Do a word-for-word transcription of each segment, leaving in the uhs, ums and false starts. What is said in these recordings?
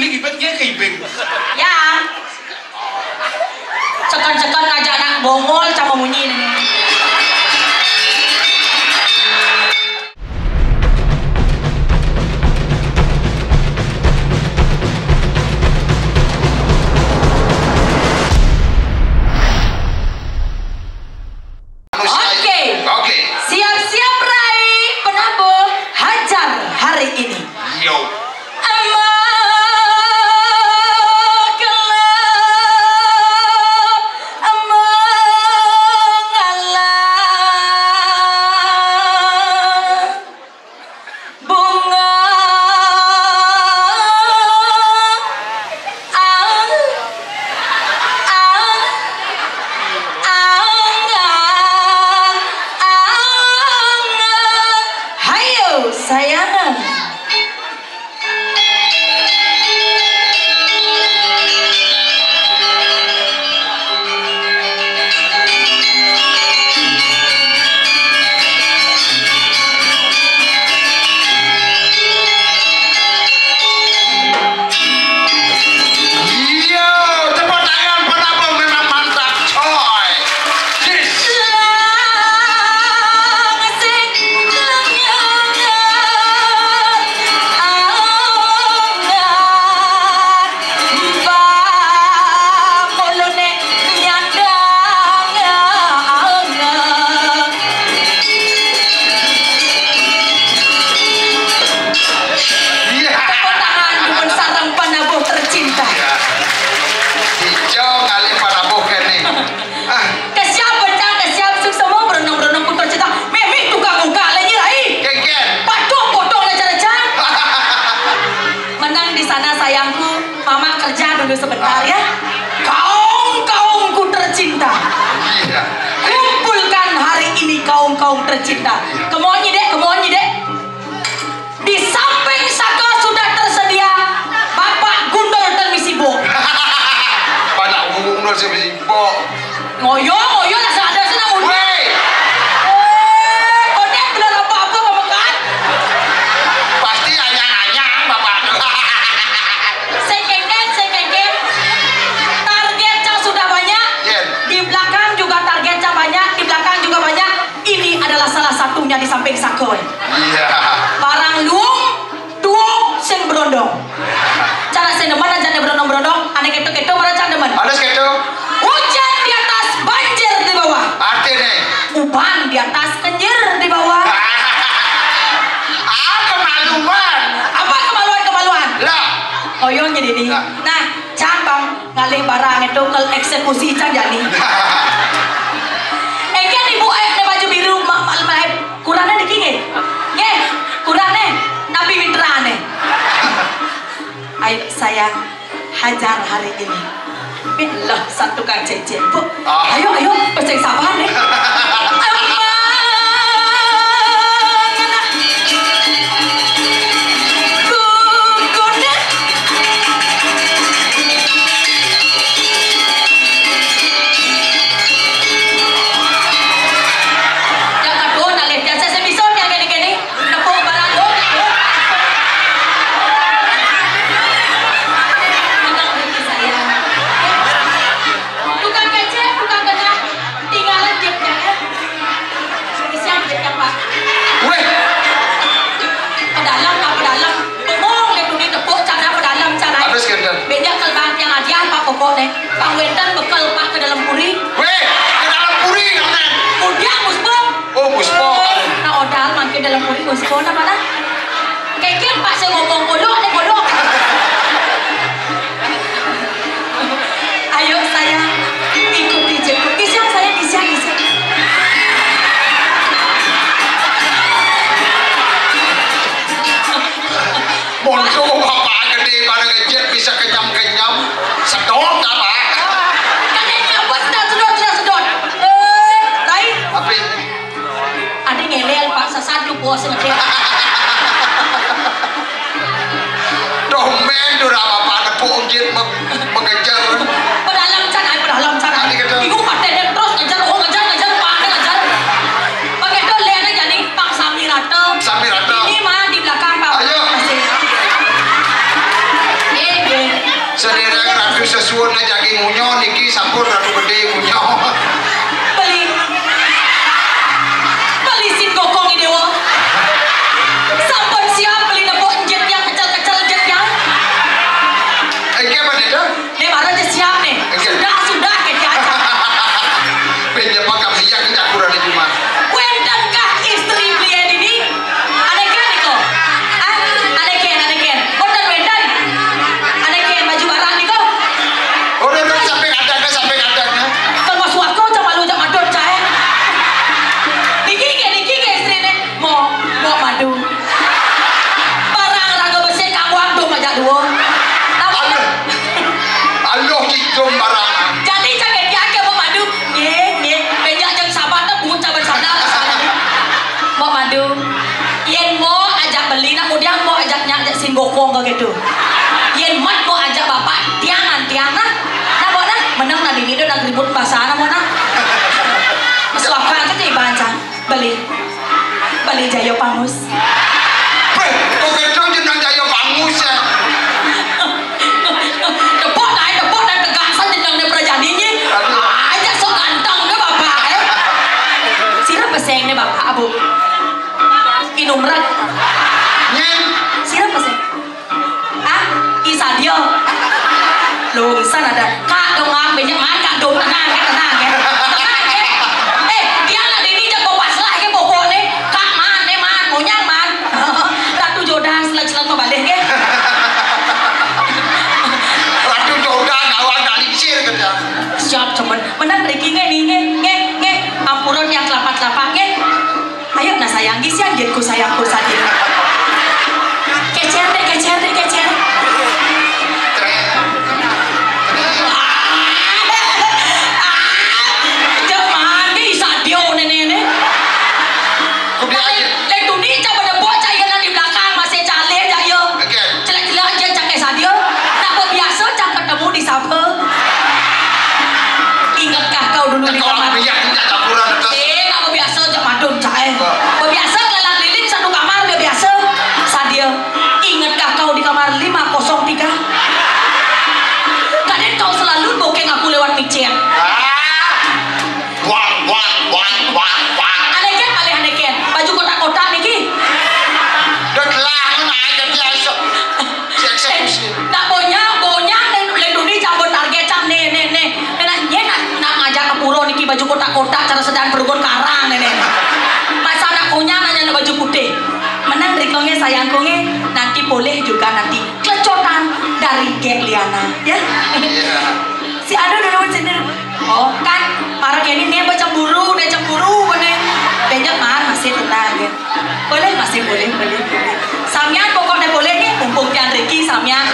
Ribet nggih ke Ibing. Ya. Sekon-sekon ngajak anak bongol sama munyi ini. Oke. Oke. Siap-siap rai penabuh hajar hari ini. Yo. Amang kelak, amang alah. Bunga, ang, ang, ang, ang, hayo sayang. Iya, tepuk tangan, Pak Nabung memang mantap, coy. Yes. Iya. Tepuk tangan, dumun sareng panabuh tercinta. Iya. Ijo ngalih panabuh kene. Ah. Kesiap bencang, kesiap suksema, berenung-berenung ku tercinta. Mimih tukang muka le nyirai. Kengken. Patung potong le cara-cara. Menang di sana sayangku, Mama kerja dulu sebentar ya. Kaum-kaumku tercinta. Iya. Kumpulkan hari ini kaum-kaum tercinta. Iya. Kemonyi dek, kemonyi dek. Di samping saka sudah tersedia Bapak Gundul dan Misibo. Bapak Gundul si Misibo. Ngoyo, ngoyo lah, sadar senang udah. Weh. Eh, konek belum apa-apa pemekan. Pasti anyang-anyang, Bapak. Sekengken, sekengken. Target yang sudah banyak. Yen. Di belakang juga target yang banyak, di belakang juga banyak. Ini adalah salah satunya di samping saka. Iya. Barang luung, tuung sing berondong. Cara sing demen aja nih berondong-berondong, ane keto-keto malah cara demen. Ada keto. Hujan di atas, banjir di bawah. Artinya? Uban di atas, kenyir di bawah. Ah, kemaluan. Apa kemaluan-kemaluan? Lah. Koyo jadi nih. Nah. Nah, cang bang ngalih barang itu ke eksekusi cang jani. Engken ibu eh ne baju biru mak mak lemai kurane niki nggih. Nggih, kurane napi miterane. Ayo sayang, hajar hari ini. Lah satu kacecek, Bu. Ah. Ayo, ayo, pesen sabar nih. Amang, anak. Kukuda. Yang kedua, nalih biasa saya bisa yang gini-gini. Nepuk barang, oh. Menang bagi saya. Tukang kecek, tukang kena, tinggalan jepnya ya. Isian jepnya, Pak. Weh. Pedalam, Pak, pedalam. Bengong, dia bunyi tepuk, cara pedalam, cara. Habis, Genta. Beda kelbang yang aja, Pak, pokok deh. Pak Wenten bekel, Pak, ke dalam puri. Weh, ke dalam puri, kamen. Kemudian, Gus Pong. Oh, Gus Pong. Eh, nah, odal, makin dalam puri, Gus Pong, apa dah? Kengken, Pak, saya ngomong bodoh, nih bodoh. Ayo, saya ikuti jemput. Isian, saya isian, isian. Mondok bapak gede pada ngejek bisa kenyam-kenyam. Sedot apa? Kan ini apa sedot, sedot, sedot, sedot. Eh, lain. Tapi ada ngelel, Pak, sesat lu bos ngejek. Bokong ka kéto. Yén mét mbok ajak bapak, tiangan, tiang nah. Nah, mbok nah, menang nah dini dah ribut basah nah, mbok nah. Suaka aja ti bancang. Beli. Beli Jaya Pangus. Béh, kok kéto jeneng Jaya Pangus ya? Tepuk dah, tepuk dah, tegasan jeneng né prajani né. Aduh. Ajak sok ganteng né bapak, eh. Sira peséng né bapak, Bu. Inumrek. Nyén. Sira peséng. Ah, Isadio. Lungsan ada. Kak dong, ah, banyak man, Kak dong, tenang, Kak, tenang, Kak. Tenang, Kak. Eh, dia lah dini jak bawa pasrah ke pokok nih. Kak man, nih man, monyang man. Ratu Jodan, selek-selek mau balik, Kak. Ratu Jodan, awak dah lingsir kerja. Siap, cuman. Menang, Ricky, nge, nih, nge, nge, nge. Ampura yang telapak-telapak, nge. Ayo, nah, sayang, gisian, Gitku, sayangku, sadin. Kecer deh, kecer deh, kecer. Jangan, Isadio, nenek, nenek. Kudu aja. Lek tuni, coba debok, cak, iya, nah, di belakang, masih calé, cak, iya. Oke. Celek-celek aja, cak, kayak sadio. Nak biasa, cak, ketemu di sapa. Ingatkah kau dulu di kamar? Minyak minyak campuran atas. Eh, nak biasa, cak, madun, cak, eh. Biasa keliling-keliling satu kamar, dia biasa. Sadia. Ingatkah kau di kamar lima kosong tiga? Kadén kau selalu bokeng aku lewat micet. Ah. Wang, wang, wang, wang, wang. Aneh kan, paling aneh kan. Baju kotak-kotak niki. Dah telah, naik ke biasa. Siap, siap, siap. Nak bonya, bonya, lek, lek duni campur target, cam, nih, nih, nih. Nih, nak, nyén nak, nak ngajak ke pura niki baju kotak-kotak, cara sedang perukun karang, nih, nih. Masa nak punya nanya nak baju putih. Menang riko nge, sayangku nge, nanti boleh juga nanti kelecotan dari Gek Liana, ya. Iya. Si Ado dulu sini. Oh, kan, para kene nih, apa cemburu, nih cemburu, mana? Banyak man, masih tenang, ya. Boleh, masih boleh, boleh, boleh. Samian pokoknya boleh nih, mumpung tiang Ricky, samian.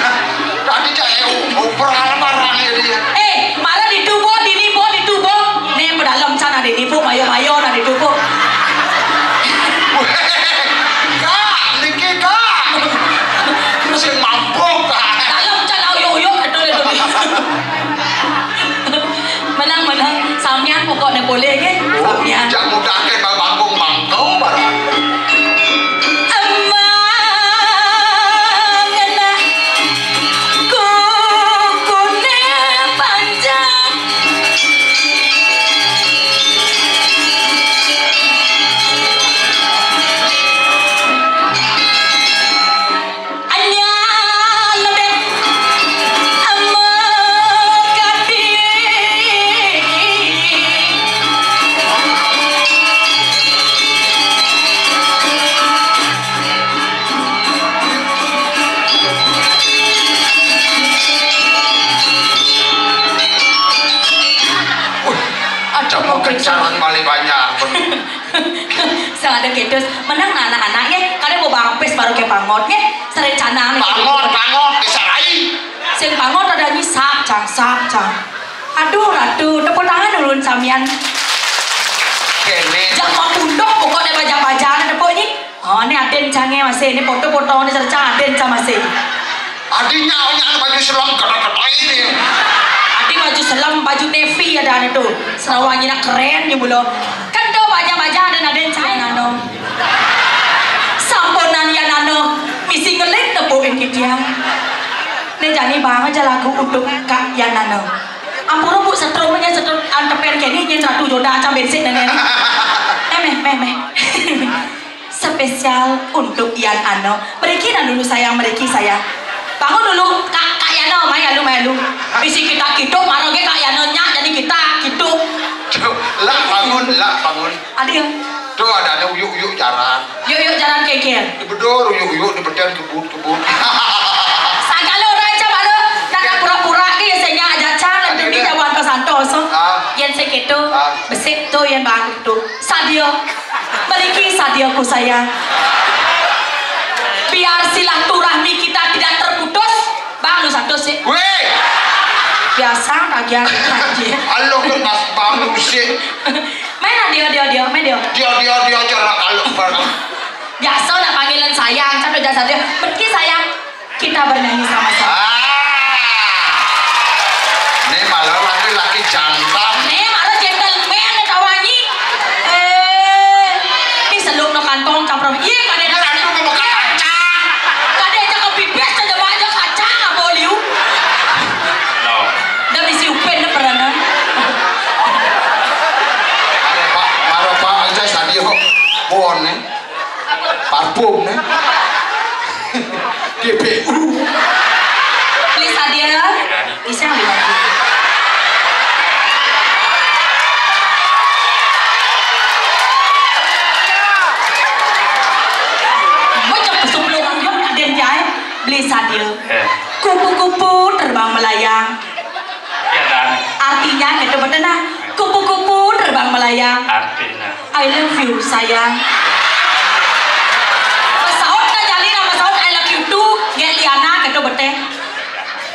Tadi cak, eh, oper alam barang ya dia. Eh, mana ditubuh, dini, Bu, ditubuh. Nih, pedalam sana dini, Bu, mayo-mayo, nah ditubuh. Weh, Kak, niki, Kak. Sing mampu, Kak. Dalam sana uyuk-uyuk, betul itu. Menang, menang. Samian pokoknya boleh, nggih. Oh, samian. Jak mudahke bang-, bangkung mangkau barang. Emang enak kukune panjang. Anyar lebet amekati. Wih, ada mau kencaran malih banyak. Sing ada ketus, menang nah anak-anak nggih, kalian mau bangpes baru ke pangot nggih, serencana nggih. Pangot, pangot, disarai. Sing pangot ada nyisak, cang, sak, cang. Aduh, ratu, tepuk tangan dulu samian. Kene. Jak mau pundok, pokoknya baja-baja, tepuk nyi. Oh, ini aden cange masih, ini foto-foto ini serencana aden cang masih. Adi nyak, nyak baju selam kena-kena ini. Adi baju selam, baju navy ada anu tuh. Serawanya nak keren nih, bulo. Kan tuh baja-baja ada nadén cai nano. Samponan ya nano, misi ngelit nepukin kitiang. Né jani bang aja lagu untuk Kak Yanano. Ampura Bu, setrum aja, setrum antepen kene nyén ratu joda acam bensin dan ini. Eh, meh, meh, meh. Spesial untuk Yan Ano. Mriki nah dulu sayang, mriki sayang. Bangun dulu, Kak, Kak Yano, mai alu, mai alu. Bisi kita kiduk, marang ke Kak Yano nyak, jadi kita kiduk. Tuh, lah bangun, lah bangun. Adil. Tuh ada, ada uyuk-uyuk jalan. Yuk, yuk, jalan kekir. Di bedor uyuk-uyuk, di beten kebut-kebut. Sangkalo orang cak baru, nak pura-pura ke, ya, saya aja cang, demi jawan pesantos. Ah. Yang sekitu, ah, besik tuh, yang baru tuh. Sadia, mriki sadia ku sayang. Biar silaturahmi kita tidak terputus. Bang, lu satu sih. Weh. Biasa kagian. Aloh kan mas bang lu sih. Main lah dia, dia, dia, main dia. Dia, dia, dia, cara kalau barang. Biasa nak panggilan sayang, satu jasa dia. Mriki sayang. Kita bernyanyi sama-sama. Ah. Ini malah laki-laki jantan. Ini malah gentleman, tawangi. Eh, ini seluk no kantong campur. Iya, kada ada. Ini aku mau makan kacang. Kada ada kepipis, kada ada kacang, apa liu? No. Udah bisi upen dah peranan. Ada Pak, ada Pak aja sadio. Bon, eh. Parfum, eh. G P U. Please, Adia. Isang lima. Bocah kesuplung, yuk, aden jai. Beli sadia. Eh. Kupu-kupu terbang melayang. Ya, Dan. Artinya gitu, bener nah. Kupu-kupu terbang melayang. Artinya. I love you, sayang. Pesaut ka jali na pesaut, I love you too, get Liana, gitu, bete.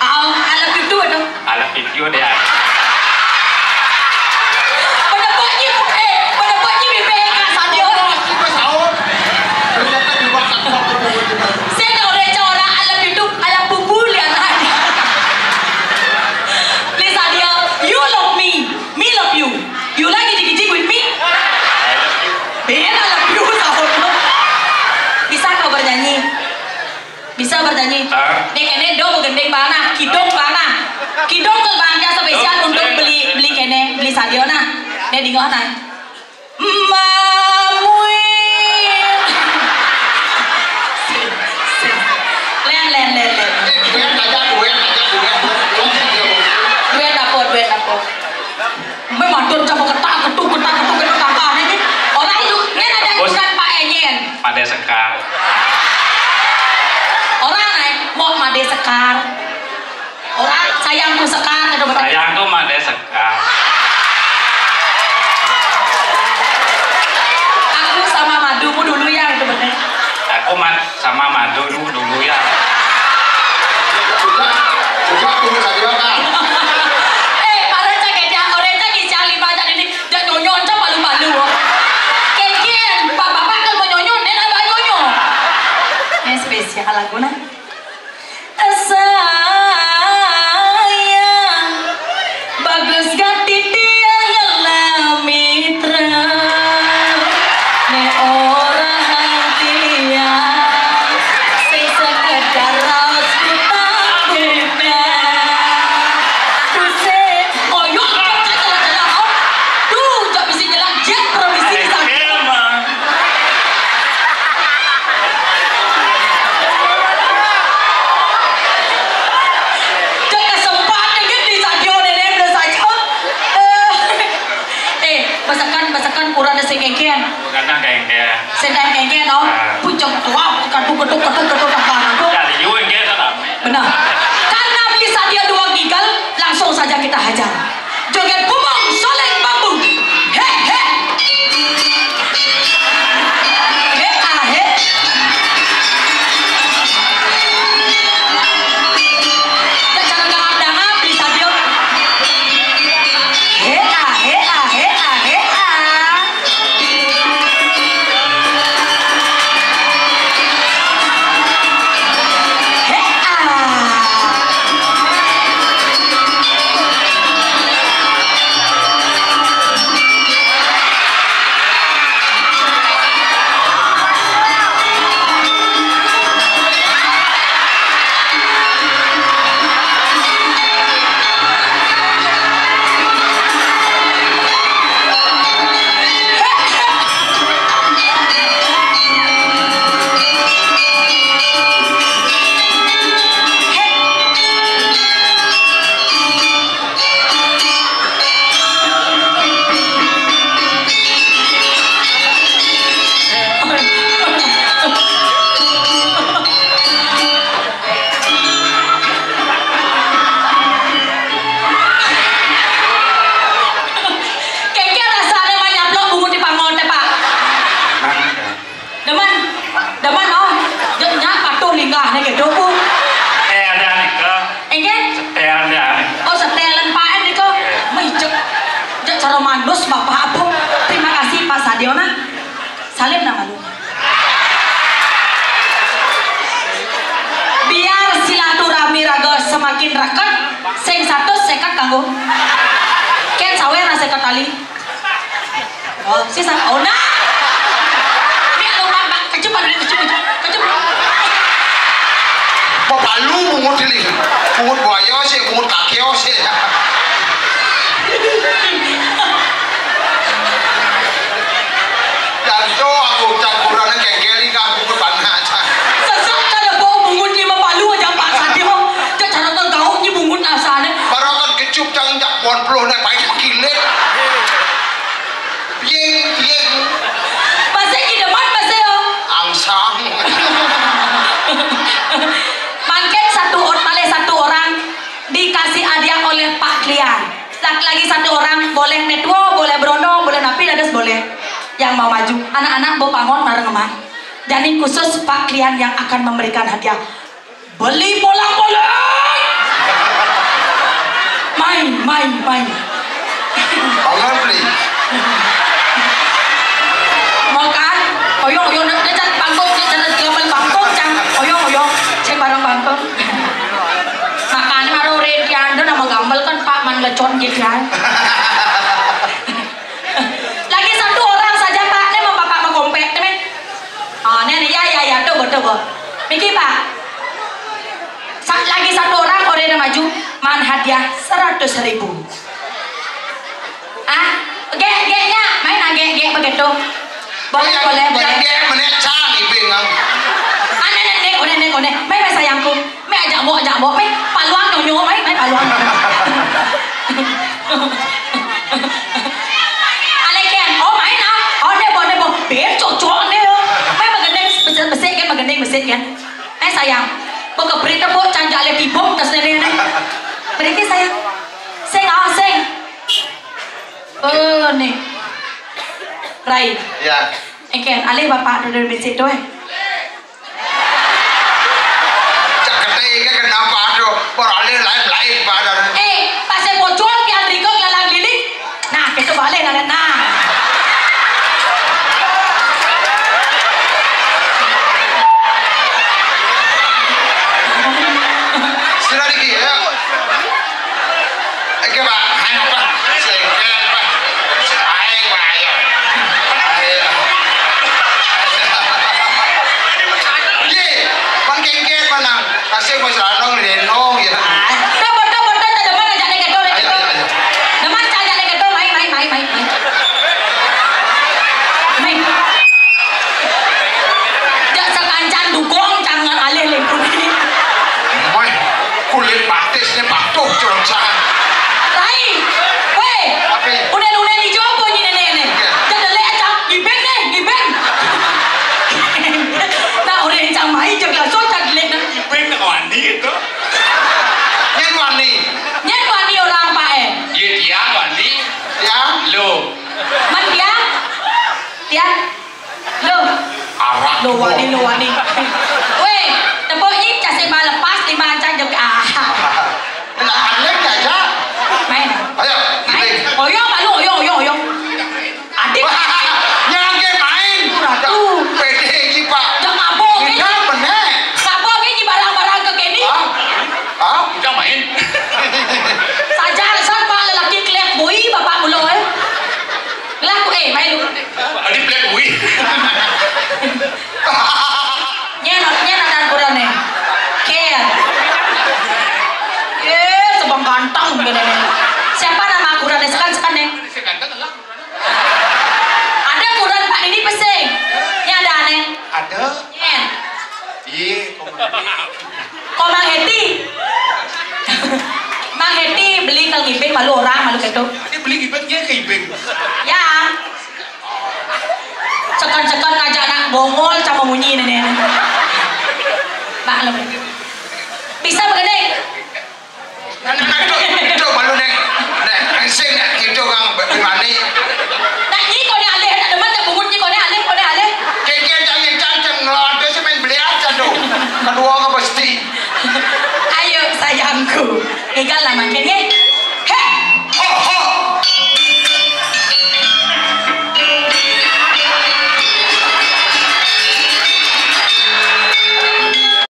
Ah, I love you too, gitu. I love you too, dia. Pada bunyi, eh, pada bunyi bibir, ah, sadio. Pesaut. Ternyata di rumah tak kuat. Saya tak boleh cakap orang, I love you too, I love pupu, Liana. Please, sadio, you love me, me love you. You like it, it with me? Beda lah, piu sahur tu. Bisa kau bernyanyi? Bisa bernyanyi? Ah. Nek, ini do begending bana, kidung bana. Kidung ke bangka spesial untuk beli, beli kene, beli sadio nah. Nek, dingok nah. Mamui. Len, len, len, len. Eh, duet aja, duet aja, duet, duet, duet aja, duet. Duet apa, duet apa? Memang tur coba ketak ketuk, ketak ketuk, ketuk apa ini? Orang lu, ini ada Bos. Bukan Pak Enyen. Pada Sekar. Orang, eh, mau Made Sekar. Orang sayangku Sekar, ada betul. Sayangku Made Sekar. Aku sama madumu dulu ya, itu betul. Aku mat sama madumu dulu ya. Juga, juga aku bisa juga, Kak. Eh, pada cak kecak, orang cak kecak lima cak ini, cak nyonyo, cak palu-palu. Kengkeng, bapak-bapak kalau mau nyonyo, nenek abah nyonyo. Ini spesial lagu nah. Sayang, bagus gati tiang ngelamitra. Nek ora hang tiang, sing sekedar raos kutang beda. Kusik, oh, yo, yo, yo, yo, yo. Duh, jak bisi nyelak jet, permisi di sana. Cek kesempatan kan di stadion ini, udah saja. Eh, eh, masakan, masakan kurang ada sing kengken. Kadang kengken. Sedang kengken, no? Ah. Pucuk tuap, kaduk, kaduk, kaduk, kaduk, kaduk. Ya, liu kengken, tak? Benar. Karena bisa dia dua gigal, langsung saja kita hajar. Joget bumbung, soleng bambu. He, he. He, ah, he. Ya, jangan dangap-dangap di stadion. He, ah, he, ah, he, ah, he, ah. Kengken rasane manyaplok bungut di pangote, Pak. Demen. Demen, oh. Jek nyak patuh linggahne gitu, Bu. Setel dah nika. Engke? Setel dah nika. Oh, setelan Pak En nika. Iya. Mejek. Jek cara manus Bapak, Bu. Terima kasih, Pak Sadio, nah. Salim nama lu. Biar Kin raket, sing satus seket kanggo. Ken sawer seket tali. Oh, sisa, oh, nah. Ini anu, Pak, Pak, kecup, Pak, kecup, kecup, kecup. Mapalu bungut ini. Bungut buaya sih, bungut kakeo sih. Janto aku campurannya kegeli, aku ke panas. Sesak kada bau bungut lima palu aja, Pak Sadio. Cak cara kau gauk ni bungut asane. Barakat kecup cang jak pon puluh naik pakai pakilit. Pieng, pieng. Masih ki deman, masih, oh. Angsang. Mangkin satu or-, malih satu orang dikasih hadiah oleh Pak Klian. Sat-, lagi satu orang, boleh ne tua, boleh brondong, boleh napi, dados boleh. Yang mau maju. Anak-anak, bo pangon bareng eman. Jani khusus Pak Klian yang akan memberikan hadiah. Beli polang-polang. Main, main, main. Bangun beli. Makan. Oyong, oyong, nak, nak cari bangkok, nak cari gambar bangkok, cang. Oyong, oyong. Cek barang bangkok. Makan karo Ren Tian, nama gambar kan Pak Man lecon gitu ya. Lagi satu orang saja, Pak. Ini mau Bapak mau kompet, nih. Oh, nih, nih, ya, ya, ya, tuh, tuh, tuh. Miki, Pak. Sa-, lagi satu orang orang yang maju, man hadiah seratus ribu. Ah, gek, gek, ya. Main, ah, gek, gek, begitu. Boleh, boleh, boleh. Gek, gek, menek cang, iping, ah. Ah, nek, nek, nek, kone, nek, kone. Main, main, sayangku. Mai ajak bok, ajak bok, mai paluang nyonyo, mai, mai paluang. Aleken, oh, mai nah, oh, ne bo, ne bo, bir cocok ne yo. Mai magending besik, besik kan, magending besik kan. Eh, sayang, bok kebrit bok canjak le tibok tas ne ne. Berarti sayang, sing, ah, sing. Oh, nih. Rai. Ya. Eken, alih bapak duduk besik tu, eh. Cak ketika kenapa ada beralih lain-lain pada. Eh, pasal bocor di Andriko ngelalang liling. Nah, kita balik lah, nah. Sila dikit ya. Oke, Pak. Ayo, Pak. Sengkel, Pak. Ayo, Pak, ayo. Ayo. Ye, Bang Kengken manang. Kasih Mas Ranong, Reno, ya. Ah, coba, coba, coba, coba, mana jadi ketua, ayo, ketua. Ayo, ayo. Nama cak jadi ketua, mai, mai, mai, mai, mai. Mai. Jak sakancan dukung, jangan alih lingkungan. Mai. Kulit batisnya patuh, Cronsa. Rai, weh, apa? Unen-unen ijo apa nyi nenek ne? Iya. Cak delek, cak gibeng ne, gibeng. Nah, orang yang cak mai, cak langsung cak delek ne. Gibeng ne wani itu. Nyen wani. Nyen wani orang apa, eh? Ye, tiang wani. Tiang? Lo. Man tiang? Tiang? Loh. Arak. Lo wani, lo wani. Weh, tepuk ni, cak sing lepas, lima ancang juga. Ah. Lah, alek aja. Main. Ayo, main. Gibeng. Oyong, malu, oyong, oyong, oyong. Adik. Wah, nyangke main. Ratu. Pede iki, Pak. Jangan mabok, eh. Enggak, bener. Mabok, eh, di barang-barang ke kini. Ah? Ah? Udah main. Saja alasan, Pak, lelaki kelek bui, Bapak mulo, eh. Lah, eh, main lu. Adi plek ui. Nyen, nyen ada kurang nih. Ken. Eh, sebang ganteng gini nih. Siapa nama kurang nih? Sekan, sekan nih. Ada kurang Pak ini pesing. Ini ada nih. Ada. Nyen. Iya, kok. Kok Mang Heti? Mang Heti beli ke ngibing malu orang, malu gitu. Ini beli ngibing, dia ke ibing. Ya. Cekan-cekan ngajak anak bongol sama munyi nenek. Maklum. Bisa begini. Nah, nah, nah, itu, itu malu neng. Neng, neng sing, neng, itu kang bimani. Nah, ini kau ni alih, nak demen tak bungut ni kau ni alih, kau ni alih. Kengkeng cang, cang, cang, ngelawat tu si main biliar, cang tu. Kedua ke pasti. Ayo, sayangku. Egal lah makin, ye.